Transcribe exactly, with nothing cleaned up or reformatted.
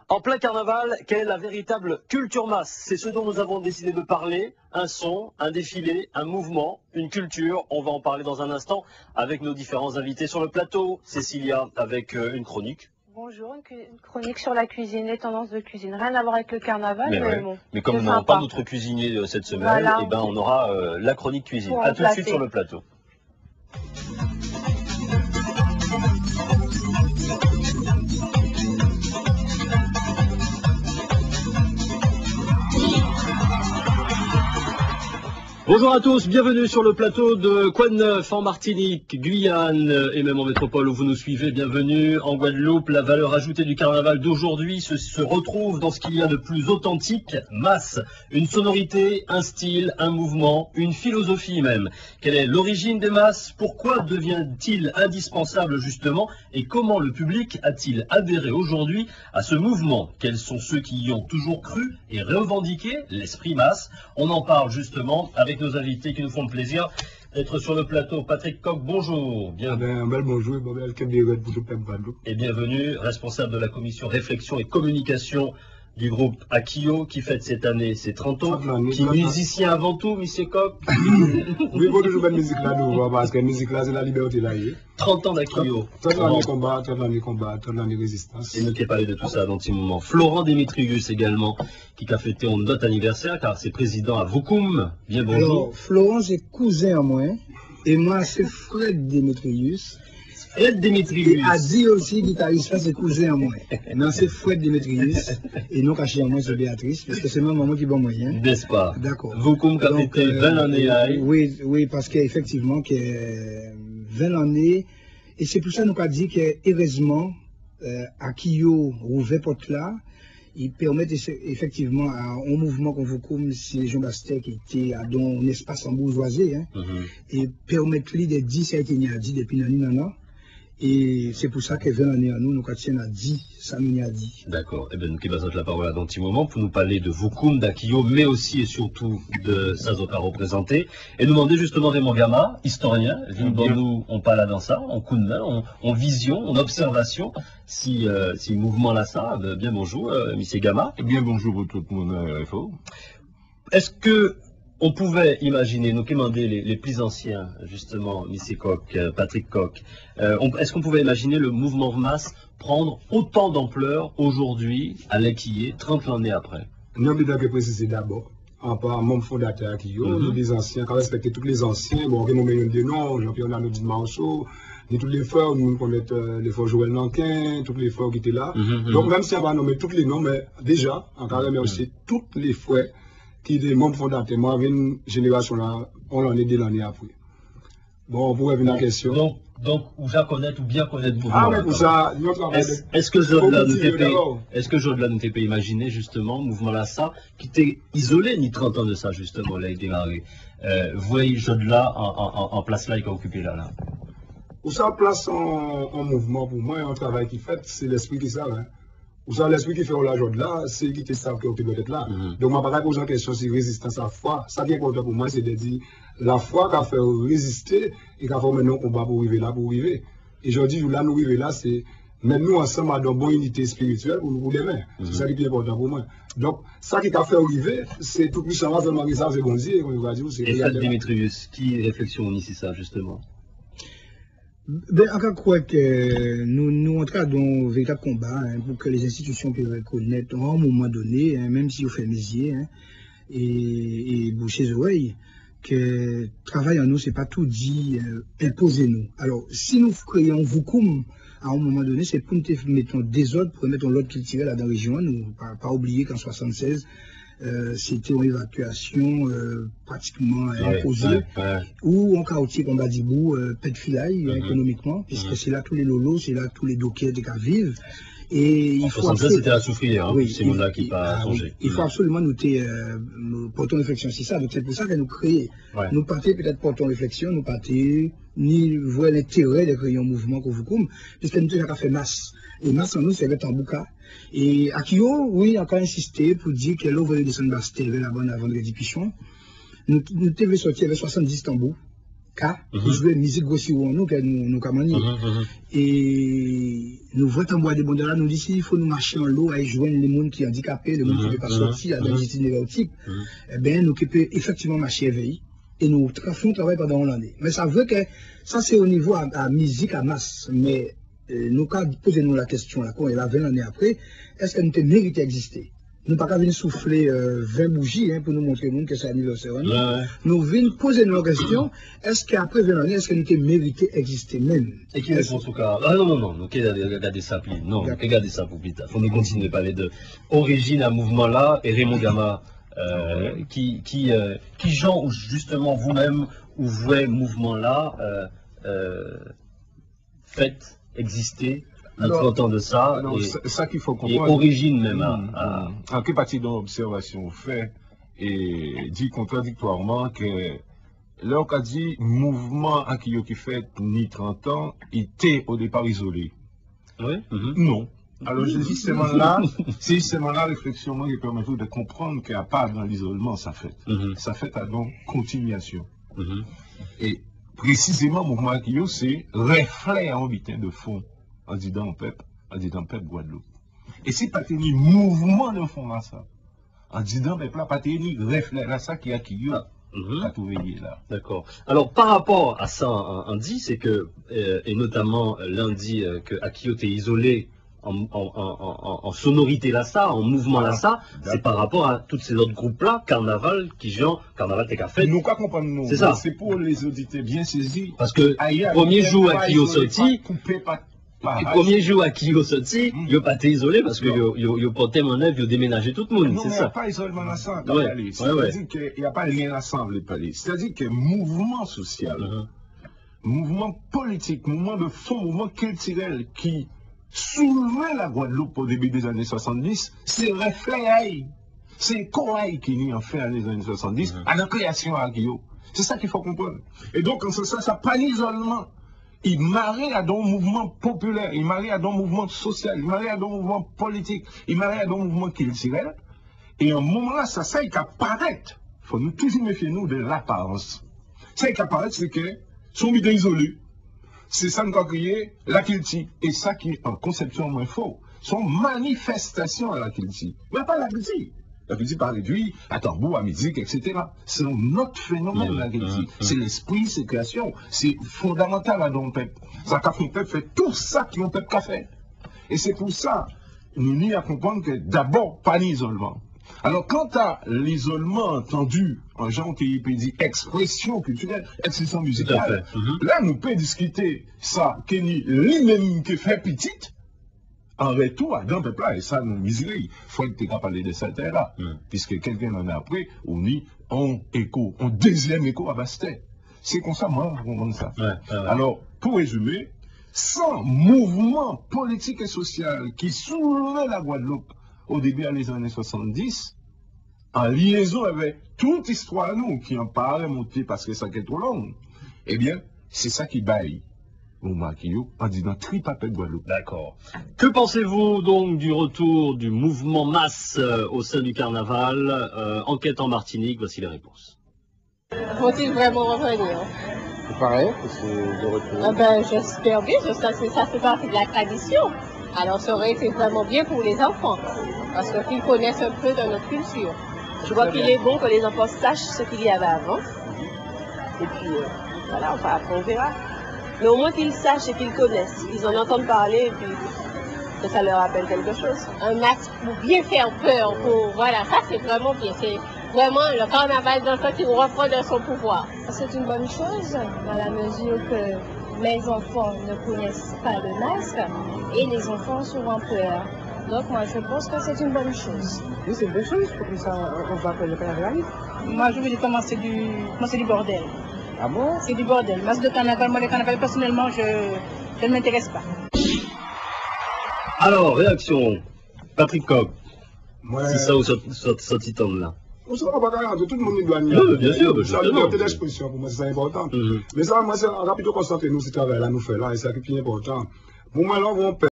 En plein carnaval, quelle est la véritable culture masse ? C'est ce dont nous avons décidé de parler. Un son, un défilé, un mouvement, une culture. On va en parler dans un instant avec nos différents invités sur le plateau. Cécilia, avec euh, une chronique. Bonjour, une, cu- une chronique sur la cuisine, les tendances de cuisine. Rien à voir avec le carnaval, Mais, mais, ouais. Bon, Mais comme c'est on n'a sympa. Pas notre cuisinier euh, cette semaine, Voilà, eh ben, on aura euh, la chronique cuisine. Pour À tout de suite remplacer. Sur le plateau. Bonjour à tous, bienvenue sur le plateau de Quoi de neuf en Martinique, Guyane et même en métropole où vous nous suivez. Bienvenue en Guadeloupe. La valeur ajoutée du carnaval d'aujourd'hui se, se retrouve dans ce qu'il y a de plus authentique, masse, une sonorité, un style, un mouvement, une philosophie même. Quelle est l'origine des masses ? Pourquoi devient-il indispensable justement ? Et comment le public a-t-il adhéré aujourd'hui à ce mouvement ? Quels sont ceux qui y ont toujours cru et revendiqué l'esprit masse ? On en parle justement avec nos invités qui nous font le plaisir d'être sur le plateau. Patrick Coq, bonjour. Bien... Ben, un bel bonjour, bon, bel kenbe rèd pour tout peuple Guadeloupe. Et bienvenue, responsable de la commission réflexion et communication du groupe Akiyo, qui fête cette année ses trente ans, Trente ans, qui trente ans. Musicien avant tout, Monsieur Coq. Oui, faut toujours mettre musique là devant, parce que musique là, c'est la liberté là, oui. Trente ans d'Akiyo. Trente ans de combat, trente ans de combat, trente ans de résistance. Et nous qui parler de tout ça dans un petit moment. Florent Démétrius également, qui a fêté un autre anniversaire, car c'est président à Voukoum. Bien bonjour. Alò, Florent se kouzen an mwen, e mwen se Fred Démétrius. Fred E Démétrius. Adi osi, gitaris la, se kouzen an mwen. Men se Fred Démétrius, e non kache an mwen se Béatrice, paske se manman mwen ki ban mwen, hein. N'est-ce pas? D'accord. Voukoum ka Donc, fete euh, ven lane a, wi. Oui, oui, paske efektivman ke ven lane, e se pou sa nou ka di ke erezman, euh, Akiyo ouvè pòt la, e pèmèt efektivman a yon mouvman kon Voukoum, si Jean Bastè ki te adan yon espas anboujwaze, hein, Mhm. e pèmèt li de di sa li te ni a di depi nan ni nan nan. E se pou sa ke ven lane an nou, nou ka tyenn a di sa nou ni a di. D'accord. Eh ben, nou ki ba zot la parole dans un petit moment pour nous parler de Voukoum, d'Akiyo, mais aussi et surtout de sa zot ka représenté. Et nous demander justement Raymond Gama, historien, vin ban nou, on parle dans ça, on coup de main, on, on vision, on observation, si, euh, si mouvement là ça, euh, bien bonjour, euh, Monsieur Gama. Bien bonjour pour tout le monde, euh, R F O. Est-ce que on pouvait imaginer, nou ki mande les, les plus anciens, justement, Monsieur Coq, euh, Patrick Coq, euh, on- est-ce qu'on pouvait imaginer le mouvement masse prendre autant d'ampleur aujourd'hui, à l'heure qu'il est, trente années après? Nou bezwen ke presize dabò, anpa manm fondatè Akiyo, Mhm. nou de zansyen, ka respekte tout le zansyen, bon, ke nou menm de non, Jean-Pierre Nano, Did Marceau, ni tout le frè, nou konnet euh, le frè Joël Nankin, tout le frè ki te la. Mhm, mhm. Donk, menm si an pa nonmen tout le non, men deja, an ka remèsye tout le frè ki te manm fondatè. Mwen vin jenerasyon la, yon lane, de lane apre. Bon, pou revin a kesyon. Donc, donc, ou ja konnet, ou bien konnet mouvman. Ah, men pou sa, nou travay Est-ce que jodi la nou te Kontinye pe, dabò. Est-ce que jodi la nou te pe imajine justement mouvman la sa, ki te izole ni trente ans de ça justement, lè li demare. Euh, voyez jodi la en, en, en, en place là, il a occupé là, là. Ou sa plas an, an mouvman pou mwen, an travay ki fet, se lespri ki sa, hein. Ou sa lespri ki fe w la jodi la, se ki te sav ke w te dwet et la. Mhm. Donk, mwen pa ka poze an kesyon si rezistans a fwa. Sa ki enpòtan pou mwen, se de di lafwa ka fe w reziste e ka fe w mennen yon konba pou rive la, pou rive. E jodi jou la, nou rive la, se met nou ansanm adan bon inite espirityel pou nou pou demen. Se sa ki pi enpòtan pou mwen. Donk, sa ki ka fe w rive, se Toupwisan la selman ki sa, se Bondye, kon yo ka di w, se Et Fred Kreyatè. Démétrius, qui réflexion ici ça, justement? Ben, an ka kwè ke nou, nou antre adan yon veritab konba, hein, pour que les institutions puissent reconnaître à un moment donné, hein, menm si yo fèmen zye, hein, e, e bouche zorèy, ke travay an nou, se pa tou di, euh, enpoze nou. Alò, si nou kreye yon voukoum, a yon moman done, se pou nou te mete yon dezòd, pou remèt yon lòd kiltirèl adan rejyon an, nou pa, pa oubliye ke an swasannsèz, euh, se te yon evakyasyon, euh, pratikman, euh, Ouais, enpoze, ouais, ouais. ou yon katye kon Badibou, euh, pèd filay, Mhm. ekonomikman, piske Mhm. se la tout le lolo, se la tout le doke te ka viv. E En il faut soixante-seize, c'était absolument, la soufrière, hein, oui, c'est mon-là qui il- pas ah oui, changé. il faut absolument nou te, euh, porter une réflexion sur ça. Donc c'est pour ça que nous créons. Ouais. Nou pa te petèt porte yon refleksyon, nou pa te ni vwè lenterè de kreye yon mouvman kon Voukoum, piske nou te ka fè mas. E mas an nou se tanbou ka. E Akiyo, wi, an ka ensiste pou di ke lè w vwè yo desann Bastè vè Labann a Vandredi Pichon, nou, nou te vle sòti avèk swasanndis tanbou ka, pou Mhm. jwe mizik gwo siwo an nou, ke nou, nou ka mannye. Mhm, mhm. E Nou vwè tanbou a debonde la, nou di si fò nou mache anlo, al jwenn le moun ki andikape, le moun ki pe pa sòti, adan itinérè tip, enben, nou ke pe efektivman mache avè li, e nou tra-, fè yon travay pandan yon lanne. Men sa vre ke sa se o nivo a, a mizik a mas, men, e, nou ka poze nou la kesyon la, konye la, ven lanne apre, èske nou te merite egziste? Nou pa ka vin soufle, e, ven bouji, en, pou nou montre moun ke se anivèsè an nou. Nou vin poze nou la kesyon, èske apre ven lanne, èske nou te merite egziste menm? E ki repons ou ka? A, non, non, non, nou ke gade, gade sa pli, non, nou ke gade sa pou pita. Fò nou kontinye pale de orijin a mouvman la, e Raymond Gama, e, ki, ki, e, ki jan ou, jisteman, vou menm, ou vwè mouvman la, e, e, fèt, egziste, nan trant an de sa, e, e orijin menm a, a. An ke pati de yon obsèvasyon ou fè, e di kontradiktwaman ke lè w ka di mouvman Akiyo ki fèt ni trant an, li te o depa izole. Non. Alò, se jisteman la, se jisteman la refleksyon mwen ki pèmèt ou de konprann ke a pa nan lizolman sa fèt. Sa fèt adan kontinyasyon. E presizeman, mouvman Akiyo se reflè a yon biten de fon andidan yon pèp, andidan pèp Gwadloup. E si pa te ni mouvman de fon la sa, andidan pèp la pa te ni reflè la sa ki Akiyo ka twouve li ye la. Dakò. Alò, pa rapò a sa an, an di, se ke, e, e notaman, e, lè an di, e, ke Akiyo te izole an, an, an, an, an, an sonorite la sa, an mouvman la sa, se pa rapò a tout se lòt gwoup la, kanaval, ki jan kanaval te ka fèt. Nou ka konprann nou, se sa. Men se pou lezoditè byen sezi. Paske premye jou Akiyo sòti, premye jou Akiyo sòti, yo pa te izole paske yo, yo, yo pote mannèv, yo demenaje tout moun, se sa. Pa izolman la sa, k ap pale. Sètadi ke y a pa lyen la sa, vle pale. Sètadi ke mouvman sosyal, mouvman politik, mouvman de fon, mouvman kiltirèl ki soulve la Gwadloup o debi de zane swasanndis, se reflè a l. Se eko a l ki ni an fen ane zane swasanndis, adan kreyasyon Akiyo. Se sa ki fò konprann. E donk, an sans sa, sa pa ni izolman. Li mare adan yon mouvman popilè, li mare adan yon mouvman sosyal, li mare adan yon mouvman politik, li mare adan yon mouvman kiltirèl. E an moman la, sa, sa ki ka parèt, fò nou toujou mefye nou de laparans. Sa ki ka parèt, se ke se yon biten izole. Se sa nou ka kreye lakilti. E sa ki an konsepsyon mwen fo. Se yon manifestasyon a lakilti. Men pa lakilti. Lakilti pa redui a tanbou, a mizik, etsetera. Se yon lòt fenomèn lakilti. Se lespri, se kreyasyon, se fondamantal adan yon pèp. Sa ka fè yon pèp fè tou sa ki yon pèp ka fè. E se pou sa, nou ni a konprann ke dabò, pa ni izolman. Alò, kanta lizolman antandi, an jan ke yo pe di ekspresyon kiltirèl, ekspresyon mizikal, la nou pe diskite sa ke ni li menm ke fè pitit, an retou adan pèp la, e sa nou mizire. Fred te ka pale de sa tè la, piske kèlke lane apre, ou ni on eko, on dezyèm eko a Bastè. Se konsa mwen konprann sa. Alò, pou rezime, san mouvman politik e sosyal ki soulve la Gwadloup o debi a lezane swasanndis, an lyezon avèk tout istwa nou ki an pa remonte paske sa ke twò long, ebyen, se sa ki bay mouvman Akiyo andidan trip a pèp Gwadloup. D'accord. Que pensez-vous donc du retour du mouvement masse, euh, au sein du carnaval ? Euh, enquête en Martinique, voici les réponses. Vont-ils vraiment revenir ? Il paraît que c'est de retour. Eh ben, j'espère bien, ça, c'est, ça fait partie de la tradition. Alors, ça aurait été vraiment bien pour les enfants, parce que qu'ils connaissent un peu de notre culture. Je vois qu'il est bon que les enfants sachent ce qu'il y avait avant. Et puis, euh, voilà, enfin, après, on verra. Mais au moins qu'ils sachent et qu'ils connaissent, qu'ils en entendent parler, et puis que ça leur rappelle quelque chose. Un masque pour bien faire peur, pour, voilà, ça c'est vraiment bien. C'est vraiment le carnaval d'enfants qui reprend de son pouvoir. C'est une bonne chose dans la mesure que les enfants ne connaissent pas le masque et les enfants ont souvent peur. Donc moi je pense que c'est une bonne chose. Oui, c'est une bonne chose, pour que ça, on va faire le carnaval. Moi je veux dire comment c'est du, comment c'est du bordel. Ah bon ? C'est du bordel. Masque de carnaval, moi le carnaval personnellement je, je ne m'intéresse pas. Alors, réaction, Patrick Coq. Mwen... Se sa ou sot, sot, soti tann la. Ou sa pa ka rantre, tout moun gen dwa ni... Wi, wi, byen si, sa libète d'expression pou mwen, se sa enpòtan. Men sa, mwen, se rapido konsantre nou sou travay la nou fè la, e sa ki pi enpòtan. Pou mwen, lè w gen yon pèp